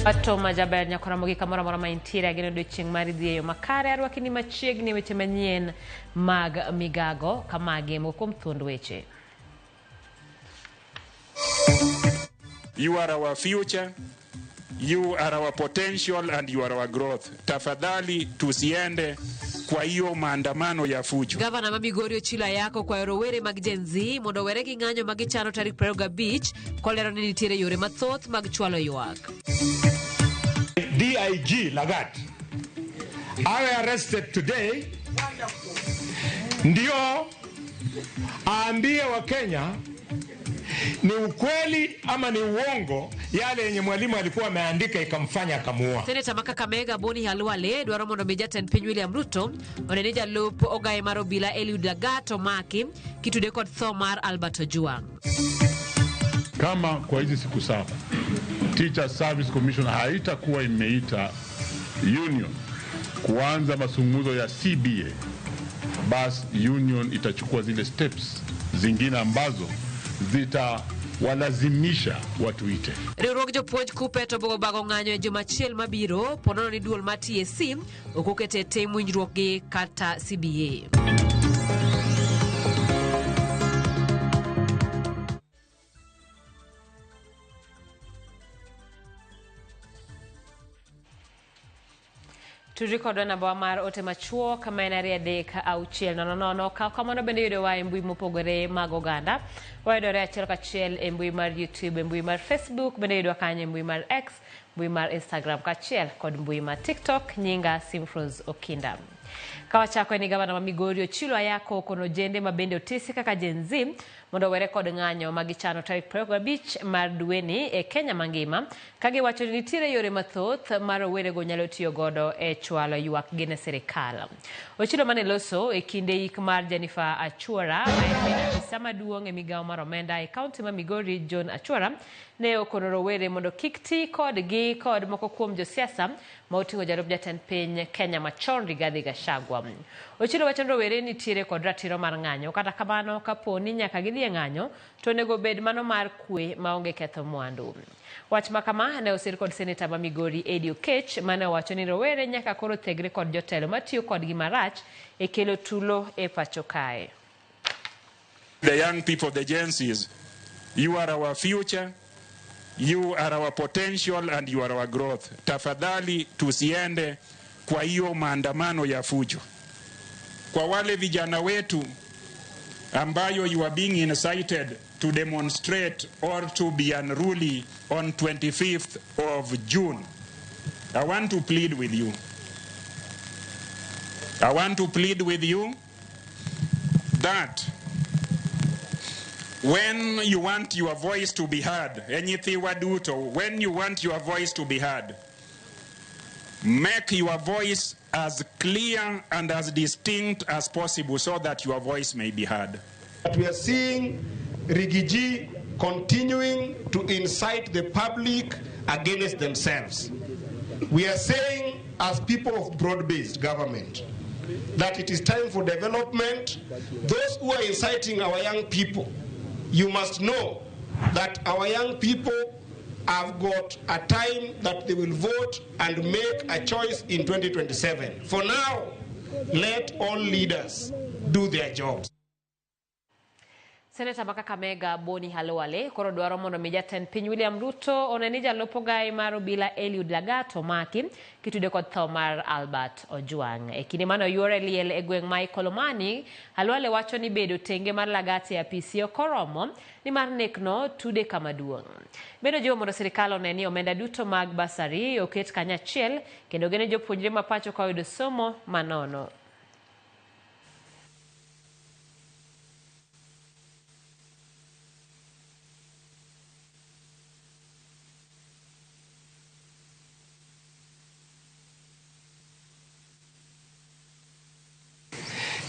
Wato majaber nyakora mogi kamoro amora ma intiere ageno odiochieng' mari dhi e yo makare. Arwaki ni machiegni weche manyien mag migago kamagi moko kuom thuond weche. You are our future, you are our potential and you are our growth. Tafadhali tusiende kwa hiyo maandamano ya fujo. Gavana ma Migori Ochilo Ayako kwayo rowere mag Gen Z mondo owere gi ng'anyo ma gichano tarik 25 kolero ni nitiere yore mathoth mag chwalo ywak. DIG Lagat awe arrested today ndio aambie Wakenya ni ukweli ama ni uongo yale yenye mwalimu alikuwa ameandika ikamfanya akamuua. Seneta ma Kakamega Boni Khalwale dwaro mondo mi jatend piny William Ruto one ni jalup ogaye mar obila Eliud Lagat omaki kitude kod tho mar Albert Ojwang. Kama kwa hizi siku 7 Teacher Service Commission haitakuwa imeita union kuanza mazungumzo ya CBA, basi union itachukua zile steps zingine ambazo zitawalazimisha watuite. Riwruog jopuonj KUPPET obugo bago ng'anyo e juma achiel mabiro ponono ni duol mar TSC ok okete tim winjruok gi kata CBA. Tudri kodwa namba mar ote machuok ma en 23600. Kaw kamano bende yudowa e mbui mopogore mag oganda. Wayudore achiel kachiel e mbui mar YouTube, e mbui mar Facebook, bende yudowa kanyo e mbui mar X, mbui mar Instagram kachiel kod mbui mar TikTok. Nyinga Simfrose Okinda. Kawachako en gavana ma Migori Ochilo Ayako okono ojende ma bende otisi kaka Gen Z mondo owere kod ng'anyo ma gichano tarik 25 mar dweni e Kenya mangima ka giwacho ni nitiere yore mathoth ma rowerego nyalo tiyo godo e chwalo ywak gi ne sirikal. Ochilo mane loso e kinde yik mar Jennifer Achuora ma en min apisa maduong' e migawo mar omenda e kaunti ma Migori John Achuora ne okono rowere mondo kik ti kodgi kod moko kuom josiasa ma oting'o jalup jatend piny Kenya machon Rigathi Gachagua. Ochilo wacho ni rowere nitiere kod ratiro mar ng'anyo, kata kamano kapo ni nyaka gidhi e ng'anyo to onego bed mano mar kwe maonge ketho mwandu. Wach ma kama ne osir kod seneta ma Migori Eddie Okech mane owacho ni rowere nyaka koro thegre kod jotelo matiyo kodgi marach e kelo tulo e pacho kae. The young people, the Gen Zs, you are our future, you are our potential and you are our growth. Tafadhali tusiende kwa hiyo maandamano ya fujo. Kwa wale vijana wetu ambayo you are being incited to demonstrate or to be unruly on 25th of June, I want to plead with you. I want to plead with you that when you want your voice to be heard, when you want your voice to be heard, make your voice as clear and as distinct as possible so that your voice may be heard. But we are seeing Rigiji continuing to incite the public against themselves. We are saying, as people of broad-based government, that it is time for development. Those who are inciting our young people, you must know that our young people have got a time that they will vote and make a choice in 2027. For now, let all leaders do their jobs. Seneta ma Kakamega Boni Khalwale koro dwaro mondo mi jatend piny William Ruto one ni jalup ogaye mar obila Eliud Lagat omaki kitude kod tho mar Albert Ojwang. E kinde mane oyuore liel e gweng' ma Ikolomani, Khalwale wacho ni bedo tenge mar Lagat e apisi ok oromo nimar nekno tude kama duong'. Bende ojiwo mondo sirikal one ni omenda duto mag basari oket kanyachiel kendo geno jopuonjre ma pacho ka oyudo somo manono.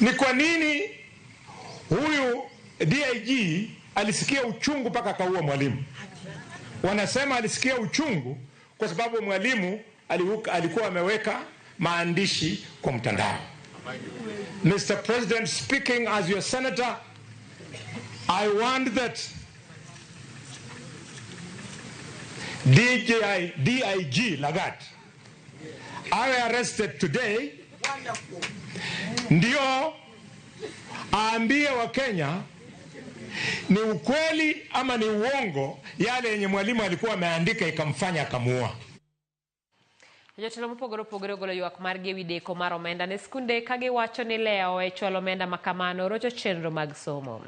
Ni kwa nini huyu DIG alisikia uchungu mpaka akaua mwalimu? Wanasema alisikia uchungu kwa sababu mwalimu alikuwa ameweka maandishi kwa mtandao. Mr. President, speaking as your senator, I want that DJI, DIG Lagat awe arrested today, ndio aambie Wakenya ni ukweli ama ni uongo yale yenye mwalimu alikuwa ameandika ikamfanya akamuua. Jotelo mopogore opogore ogolo ywak margi ewi deko mar omenda ne skunde ka giwacho ni lewo e chwalo omenda ma kamano rocho chenro mag somo.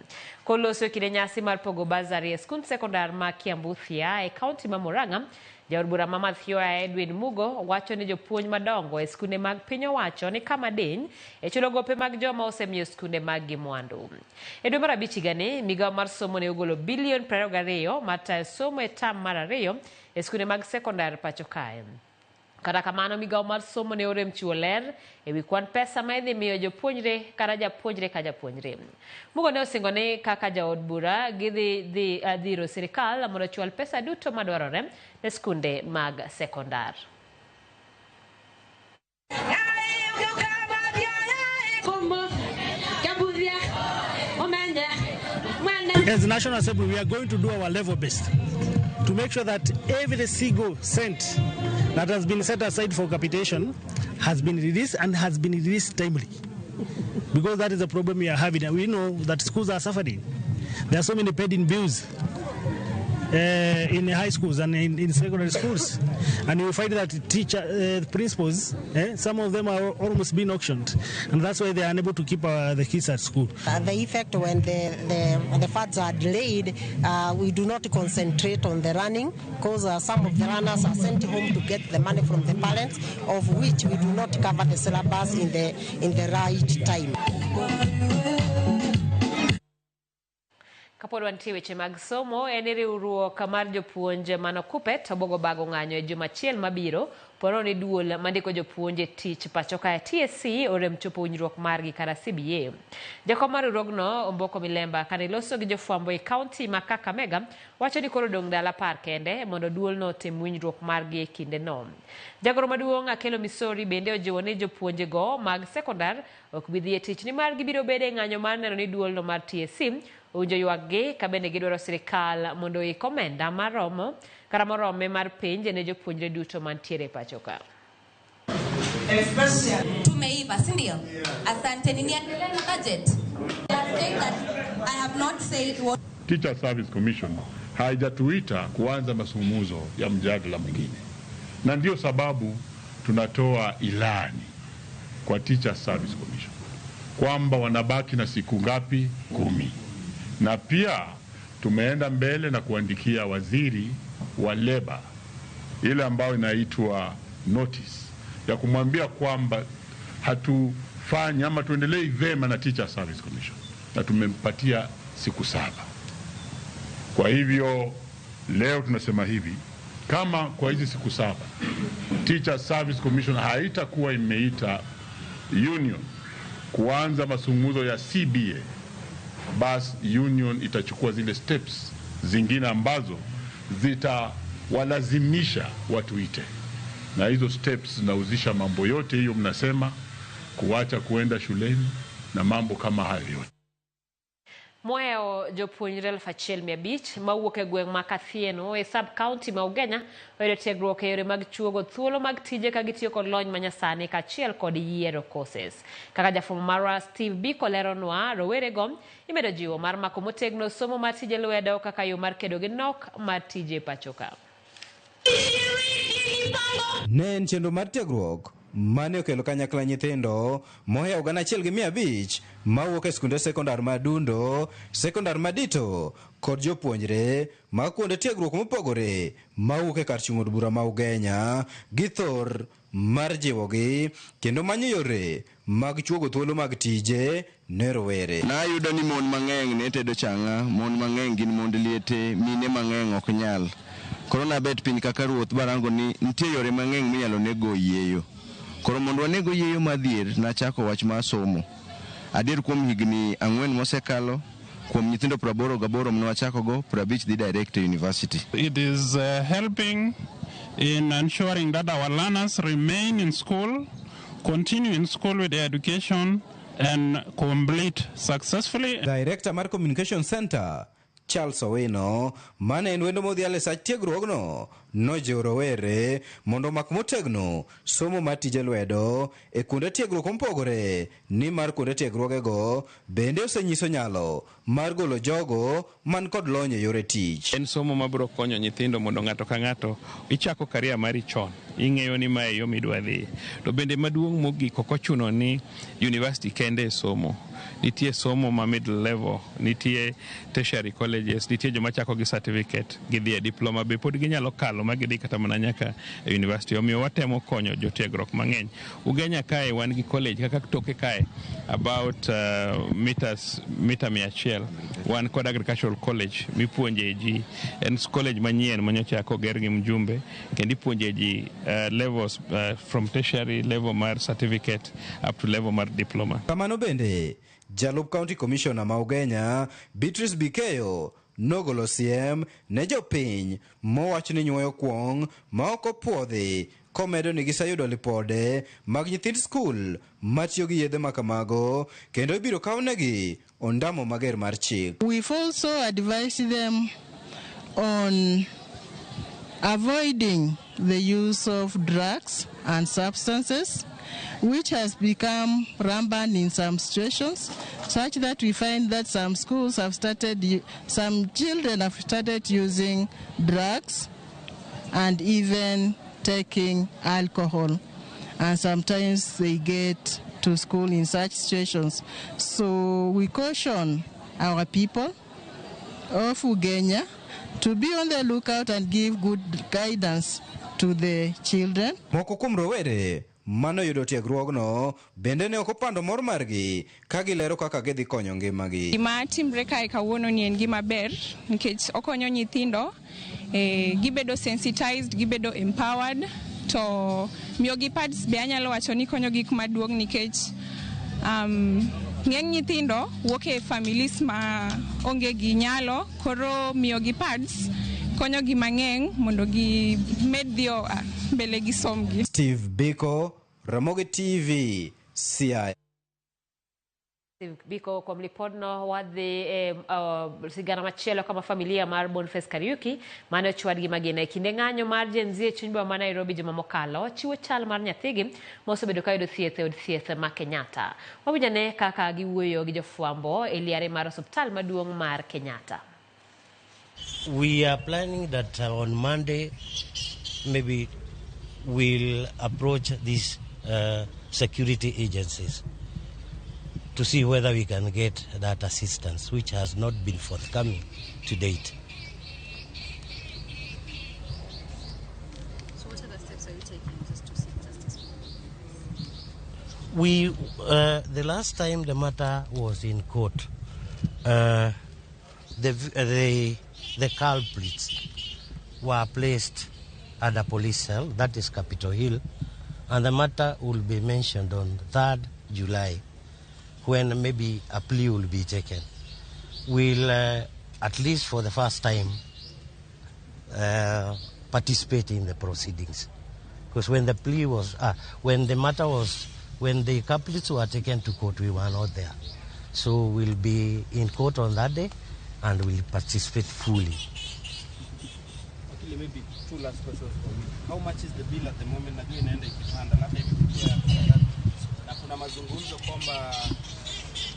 Koloso e kinde nyasi mar pogo bursary e skund sekondar ma Kiambuthia e kaunti ma Murang'a, jaod bura ma Mathioya Edwin Mugo wacho ni jopuonj madongo e skunde mag piny owacho ni kama diny e chulo gope mag joma osemiyo skunde mag gi mwandu. E dwe mar abich higani, migawo mar somo ne ogolo bilion 22 mar tayo somo e tam mar ariyo e skunde mag sekondar pacho kae. Kata kamano, migawo mar somo ne orem chiwo ler ewi kwan pesa ma idhi miyo jopuonjre kata japuonjre ka japuonjre. Mugo ne osingo ni kaka jaod bura gidhi dhi dhiro sirikal mondo ochwal pesa duto madwarore ne skunde mag sekondar. As National Assembly, we are going to do our level best to make sure that every single cent that has been set aside for capitation has been released and has been released timely. Because that is the problem we are having. And we know that schools are suffering. There are so many pending bills in high schools and in secondary schools. And you find that teacher, principals, some of them are almost being auctioned. And that's why they are unable to keep the kids at school. The effect when the funds are delayed, we do not concentrate on the running because some of the runners are sent home to get the money from the parents, of which we do not cover the syllabus in the right time. Kapod wantie weche mag somo, en riwruok mar jopuonj mano Kupet obogo bago ng'anyo e juma achiel mabiro pono ni duol mandiko jopuonj e tich pacho kae TSC orem chopo winjruok margi kata CBA. Jakom mar riwruogno Omboko Milemba kane loso gi jofwambo e kaunti ma Kakamega wacho ni koro odong' ndalo 10 kende mondo duolno otim winjruok margi e kindeno. Jagoro maduong' Akelo Misori bende ojiwo ni jopuonjego mag sekondar ok bi dhi e tich nimar gibiro bedo e ng'anyo mar neno ni duolno mar TSC owinjo ywakgi ka bende gidwaro sirikal mondo oik omenda maromo kata morome mar penj ne jopuonjre duto mantiere e pacho ka. Tumeiva, si ndio? Asante. Niendelee na budget. I have not said what. Teacher Service Commission haijatuita kuanza mazungumzo ya mjadala mwingine, na ndio sababu tunatoa ilani kwa Teacher Service Commission kwamba wanabaki na siku ngapi? 10. Na pia tumeenda mbele na kuandikia waziri wa leba ile ambayo inaitwa notice ya kumwambia kwamba hatufanyi ama tuendelee vema na Teacher Service Commission, na tumempatia siku 7. Kwa hivyo leo tunasema hivi, kama kwa hizi siku 7 Teacher Service Commission haitakuwa imeita union kuanza mazungumzo ya CBA, basi union itachukua zile steps zingine ambazo zitawalazimisha watuite, na hizo steps zinahusisha mambo yote hiyo mnasema, kuacha kuenda shuleni na mambo kama hayo yote. Mohewo jopuonjre 1500 mawuok e gweng' ma Kathieno e sub county ma Ugenya oyudo tiegruok e yore mag chuogo thuolo mag tije ka gitiyo kod lony manyasani kaachiel kod yiero courses. Kaka jafwambo marwa Steve Biko leronwa, rowerego imedo jiwo mar mako motegno somo mar tije lwedo kaka yo mar kedo gi nok mar tije pacho ka. Ne en chenro mar tiegruok mane okelo kanyakla nyithindo mohewo 1500 mawuok e skunde sekondar ma Dundo, sekondar ma Dito kod jopuonjre mag kuonde tiegruok mopogore mawuok e kar chung' od bura ma Ugenya gi thor mar jiwogi kendo manyo yore mag chuogo thuolo mag tije ne rowere. Nayudo ni mon mang'eny ne tedo chang'a, mon mang'eny gin mond liete, mine mang'eny ok nyal. Koro nabet piny kaka ruoth barango ni nitie yore mang'eny minyalo nego yieyo. Koro mondo wanego yieyo madhier, nachako wach mar somo. Adier kuom higni 4 mosekalo, kuom nyithindo 88 mane wachakogo, 50 dhi direct to university. It is helping in ensuring that our learners remain in school, continue in school with their education and complete successfully. Director mar Communication Center Charles Owino, mane en wendo modhial e sach tiegruogno, nojiwo rowere mondo omak motegno somo mar tije lwedo e kuonde tiegruok mopogore, nimar kuonde tiegruogego bende osenyiso nyalo mar golo jogo man kod lony e yore tich. En somo mabiro konyo nyithindo mondo ng'ato ka ng'ato ichako career mari chon, ing'eyo ni mae yo midwa dhiye. To bende maduong' mogik ok ochuno ni university kende e somo. Nitie somo ma middle level, nitie tertiary colleges, nitie joma chako gi certificate, gidhi e diploma be pod ginyalo kalo ma gidhi kata mana nyaka e university. Omiyo watemo konyo jotiegruok mang'eny. Ugenya kae wan gi college kaka toke kae about meters mita 100 wan kod agricultural college mipuonje ji. En college manyien manyocha oger gi mjumbe kendo ipuonje ji levels from tertiary level mar certificate up to level mar diploma. Kamano bende, jalup county commissioner ma Ugenya, Beatrice Bikeyo, nogolo siem ne jopiny mowacho ni nyuoyo kuong' ma ok opuodhi, komedo ni giseyudo lipode mag nyithind skul matiyo gi yedhe ma kamago kendo ibiro kawnegi ondamo mager mar chik. We've also advised them on avoiding the use of drugs and substances, which has become rampant in some situations, such that we find that some schools have started, some children have started using drugs and even taking alcohol. And sometimes they get to school in such situations. So we caution our people of Ugenya to be on the lookout and give good guidance to the children. Moko kuom rowere manoyudo tiegruogno bende ne ok opando mor margi ka gilero kaka gidhi konyo ngimagi. Gima timre kae kawuono ni en gima ber nikech okonyo nyithindo, gibedo sensitized, gibedo empowered, to miyogi pads be anyalo wacho ni konyo gik maduong' nikech ng'eny nyithindo wuok e families ma onge gi nyalo, koro miyogi pads konyogi mang'eny mondo gimed dhi mbele gi somgi. Steve Biko, Ramogi TV, Siaya. Biko kuom lipodno wadhi e sigana machielo kama familia mar Boniface Kariuki mane ochwadgi magina e kinde ng'anyo mar Gen Z e chuny boma ma Nairobi juma mokalo chiwo chal mar nyathigi mosebedo kayudo thieth e od thieth ma Kenyatta. Wawinj ane kaka giwuoyo gi jofwambo e liare mar osiptal maduong' mar Kenyatta. We are planning that on Monday maybe we'll approach these security agencies to see whether we can get that assistance, which has not been forthcoming to date. So what other steps are you taking just to seek justice? We, the last time the matter was in court, the culprits were placed at a police cell, that is Capitol Hill, and the matter will be mentioned on 3rd July, when maybe a plea will be taken. We'll, at least for the first time, participate in the proceedings. Because when the plea was, when the matter was, when the culprits were taken to court, we were not there. So we'll be in court on that day and we'll participate fully. Okay, maybe two last questions for me. How much is the bill at the moment? Najua inaenda ikipanda, labda imefikia na kuna mazungumzo kwamba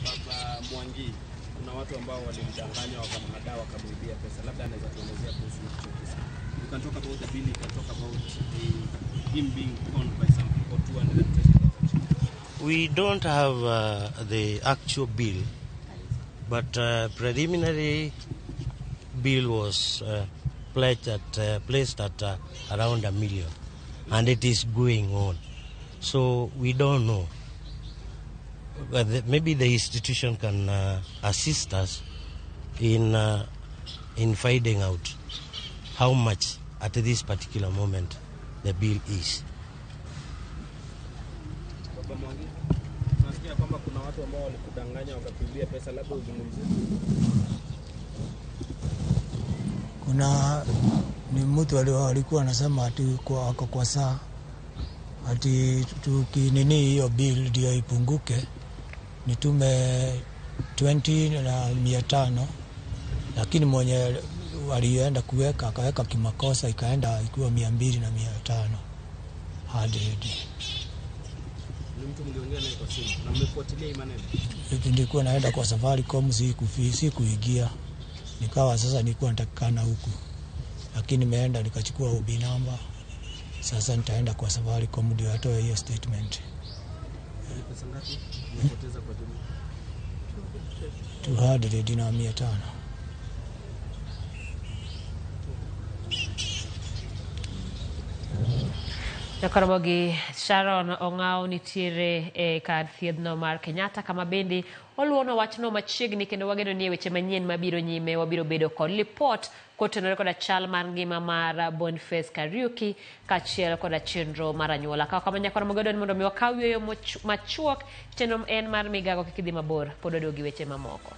Baba Mwangi kuna watu ambao walimdanganya wakamhadaa wakamwibia pesa, labda anaweza tuelezea kuhusu hicho kisa. You can talk about the bill, you can talk about him being conned by some people 220,000. We don't have the actual bill, but preliminary bill was placed at around 1 million, and it is going on. So we don't know. But maybe the institution can assist us in finding out how much at this particular moment the bill is. Baba Mwangi, tunasikia kwamba kuna watu ambao walikudanganya wakakuibia pesa, labda uzungumzie. Kuna ni mtu alikuwa anasema ati kwa kwa saa ati tukinini hiyo bill ndio ipunguke nitume 20 na 500 Lakini mwenye walienda kuweka akaweka kimakosa, ikaenda ikiwa 200 na 500 100. Ni mtu mliongea naye kwa simu na mmefuatilia hii maneno? Nilikuwa naenda kwa Safaricom, sikuingia. Nikawa sasa nilikuwa natakikana huku, lakini nimeenda nikachukua OB number. Sasa nitaenda kwa Safaricom ndio atoe hiyo statement. Ni pesa ngapi umepoteza kwa jumla? 200 na 500. Nyakoromogi Sharon Ong'ao nitiere e kar thiedhno mar Kenyatta, kama bende oluwono wachno machiegni, kendo wageno ni e weche manyien mabiro nyime wabiro bedo kod lipot kotenore koda chal mar ngima mar Boniface Kariuki kaachiel koda chenro mar anyuola. Kaw kama Nyakoromogi odoni mondo mi wakaw yueyo machuok. Chenro en mar migago, kik idhi mabor, pod waduogo gi weche mamoko.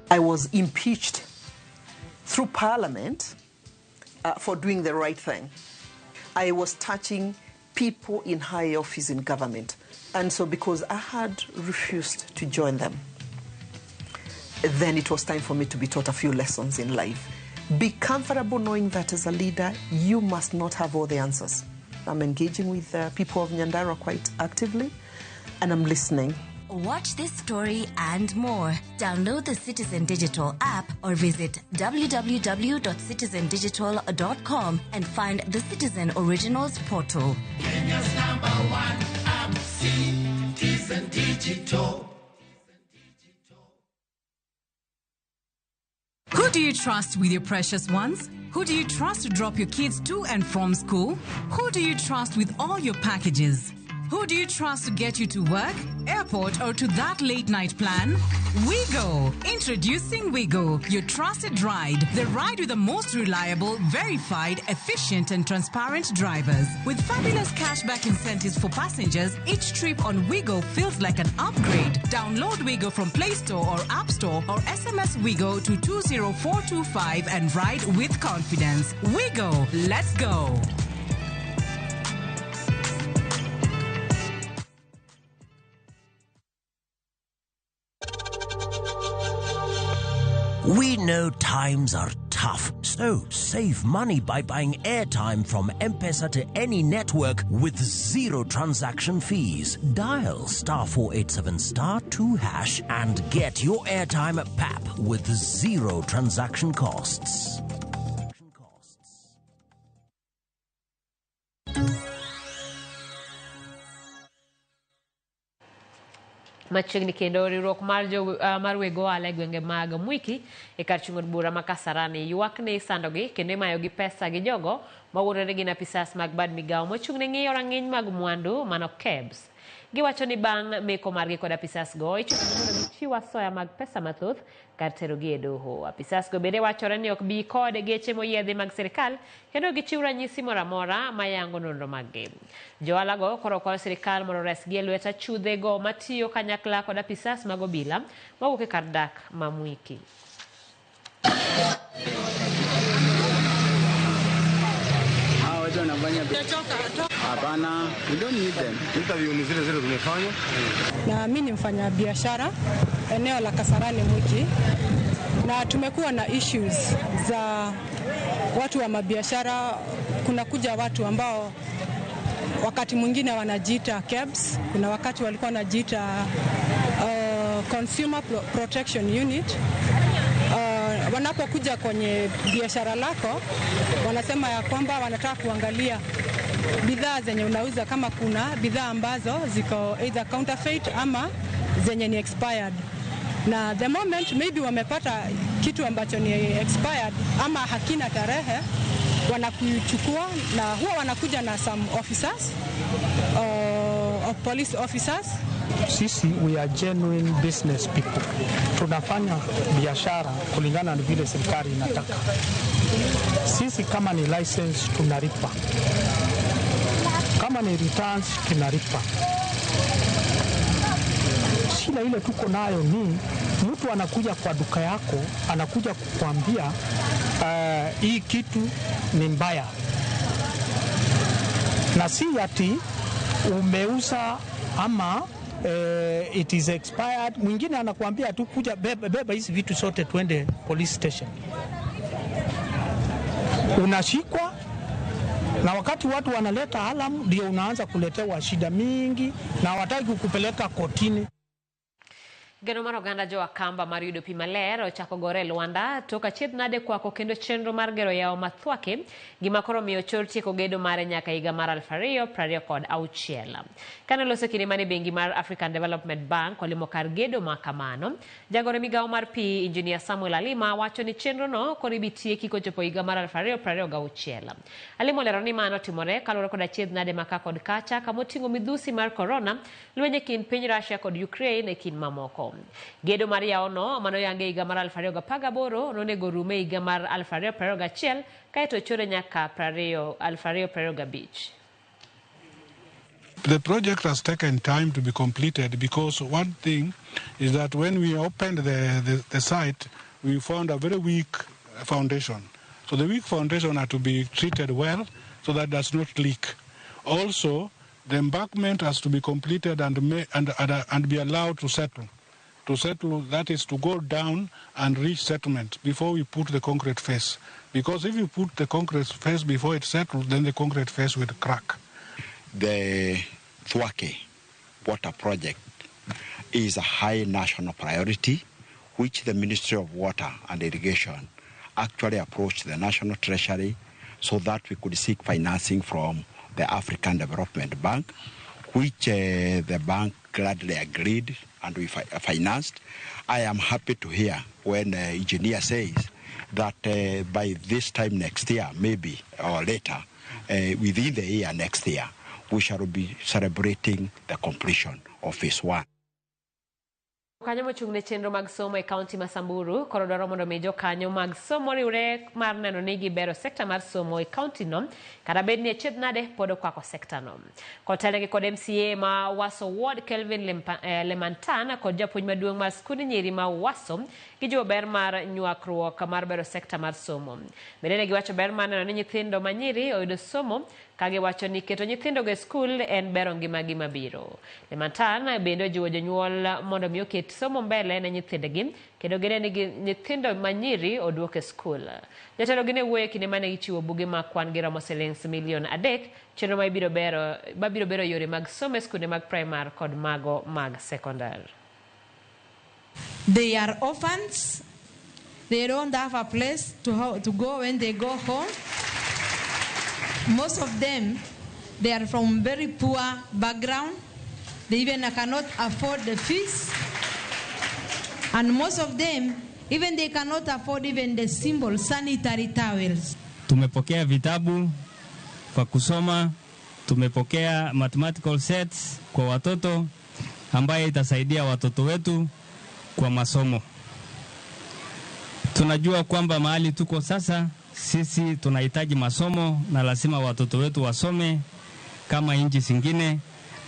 I was impeached through parliament for doing the right thing. I was touching people in high office in government. And so because I had refused to join them, then it was time for me to be taught a few lessons in life. Be comfortable knowing that as a leader, you must not have all the answers. I'm engaging with the people of Nyandarua quite actively, and I'm listening. Watch this story and more. Download the Citizen Digital app or visit www.citizendigital.com and find the Citizen Originals portal. Kenya's number one app, Citizen Digital. Who do you trust with your precious ones? Who do you trust to drop your kids to and from school? Who do you trust with all your packages? Who do you trust to get you to work, airport, or to that late night plan? WeGo! Introducing WeGo, your trusted ride. The ride with the most reliable, verified, efficient, and transparent drivers. With fabulous cashback incentives for passengers, each trip on WeGo feels like an upgrade. Download WeGo from Play Store or App Store or SMS WeGo to 20425 and ride with confidence. WeGo! Let's go! We know times are tough, so save money by buying airtime from M-Pesa to any network with zero transaction fees. Dial *487*2# and get your airtime at PAP with zero transaction costs. Machiegni kendo riwruok mar jo mar weg ohala e gwenge mag Mwiki e kar chung' od bura ma Kasarani ywak ni isandogi kendo imayogi pesa gi jogo mawuondore ni gin apisas mag bad migawo mochung' ne ng'iyo rang'iny mag mwandu mano KEBS. Giwacho ni bang' meko margi kod apisas go ichuno mondo gichiw asoya mag pesa mathoth kar terogi e doho. Apisas go bende wachore ni ok bi kod geche moyiedhi mag sirikal kendo gichiw ranyisi moro amora mayango nonro mag gi. Johala go koro kwayo sirikal mondo oresgi e lwet achudhe go matiyo kanyakla kod apisas mag obila mawuok e kar dak ma Mwiki. Hapana, we don't need them. Interview ni zile zile tumefanya. Na mimi ni mfanya biashara eneo la Kasarani Mwiki, na tumekuwa na issues za watu wa mabiashara. Kuna kuja watu ambao wakati mwingine wanajiita KEBS, kuna wakati walikuwa wanajiita Consumer Protection Unit. Wanapokuja kwenye biashara lako wanasema ya kwamba wanataka kuangalia bidhaa zenye unauza, kama kuna bidhaa ambazo ziko either counterfeit ama zenye ni expired. Na the moment maybe wamepata kitu ambacho ni expired ama hakina tarehe, wanakuchukua na huwa wanakuja na some officers, police officers. Sisi we are genuine business people. Tunafanya biashara kulingana na vile serikali inataka. Sisi kama ni license tunalipa, kama ni returns tunalipa. Shida ile tuko nayo ni mtu anakuja kwa duka yako, anakuja kukuambia hii kitu ni mbaya. Na si ati umeuza ama it is expired. Mwingine anakuambia tu kuja beba, beba hizi vitu zote tuende police station. Unashikwa na wakati watu wanaleta alarm, ndio unaanza kuletewa shida mingi na hawataki kukupeleka kotini. Geno mar oganda jo Akamba mar yudo pi maler ochako gore e Lwanda tok achiedh nade kwako kendo chenro mar gero yawo ma Thwake, gima koro miyo chor tieko gedo mare nyaka higa mar 2026. Kane oloso kinde mane bengi mar African Development Bank olimo kar gedo ma kamano, jagoro e migawo mar pi Engineer Samuel Alima wacho ni chenro no koro ibi tieki kochopo higa mar 2026. Alima olero ni mano timore kaluwore kod achiedh nade ma ka kod kacha kamoting'o midhusi mar korona, lweny e kind piny Russia kod Ukraine e kind mamoko. Gedo mar yawono manoyangi e higa mar 2018 nonego rum e higa mar 2021 kaeto ochore nyaka 2025. The project has taken time to be completed because one thing is that when we opened the site, we found a very weak foundation. So the weak foundation had to be treated well so that it does not leak. Also, the embankment has to be completed and be allowed to settle. To settle, that is to go down and reach settlement before we put the concrete face. Because if you put the concrete face before it settles, then the concrete face will crack. The Thwake water project is a high national priority, which the Ministry of Water and Irrigation actually approached the National Treasury so that we could seek financing from the African Development Bank, which the bank gladly agreed and we financed. I am happy to hear when the engineer says that by this time next year, maybe, or later, within the year next year, we shall be celebrating the completion of phase one. Jokanyo mochung' ne chenro mag somo e kaunti ma Samburu koro dwaro mondo mi jokanyo mag somo riwre mar neno ni gibero sekta mar somo e kaunti no kata bed ni achiedh nade pod okwako sekta no. Kotelnegi kod MCA ma Waso Ward Kelvin Lemantan kod japuonj maduong' mar skund nyiri ma Waso gijiwo ber mar nywakruok mar bero sekta mar somo. Bende ne giwacho ber mar neno ni nyithindo ma nyiri oyudo somo ka giwacho ni keto nyithindogo e skul en bero ngimagi mabiro. Lemantan bende ojiwo jonyuol mondo mi oket somo mbele ne nyithindgi kendo gine ni nyithindo ma nyiri oduok e skul. Jatelo gi ne wuoyo e kinde mane gichiwo buge ma kwan gi romo silings milion 3, chenro ma ibiro bero yore mag somo e skunde mag primar kod mago mag sekondar. They are orphans. They don't have a place to go when they go home. Most of them, they are from very poor background. They even cannot afford the fees. And most of them, even they cannot afford even the simple sanitary towels. Tumepokea vitabu kwa kusoma, tumepokea mathematical sets kwa watoto ambaye itasaidia watoto wetu kwa masomo. Tunajua kwamba mahali tuko sasa sisi tunahitaji masomo na lazima watoto wetu wasome kama nchi zingine,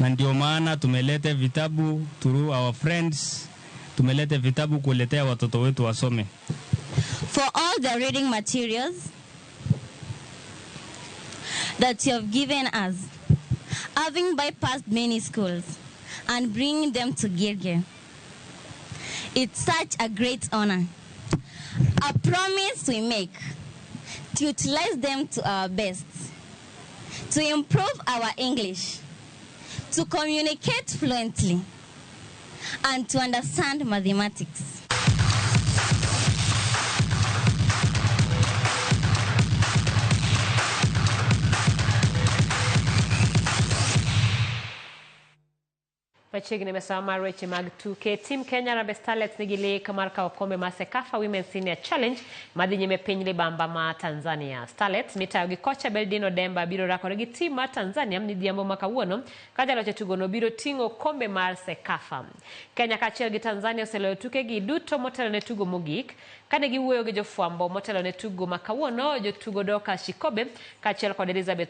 na ndio maana tumeleta vitabu through our friends, tumeleta vitabu kuletea watoto wetu wasome. For all the reading materials that you have given us, having bypassed many schools and bringing them to Gilgil, it's such a great honor. A promise we make to utilize them to our best, to improve our English, to communicate fluently, and to understand mathematics. Machiegni mesawa mar weche mag tuke. Team Kenya Harambee Starlets nigi lek mar kawo kombe mar CECAFA Women's Senior Challenge madhi nyime piny libamba ma Tanzania. Starlets mitayo gi kocha Beldino Demba biro rakore gi team mar Tanzania midhiambo ma kawuono ka jaloch e tugono biro ting'o kombe mar CECAFA. Kenya kaachiel gi Tanzania oseloyo tukegi duto motelo ne tugo mogik. Kane giwuoyo gi jofwambo motelo ne tugo ma kawuono, jotugo Dorcas Shikobe kaachiel kod Elizabeth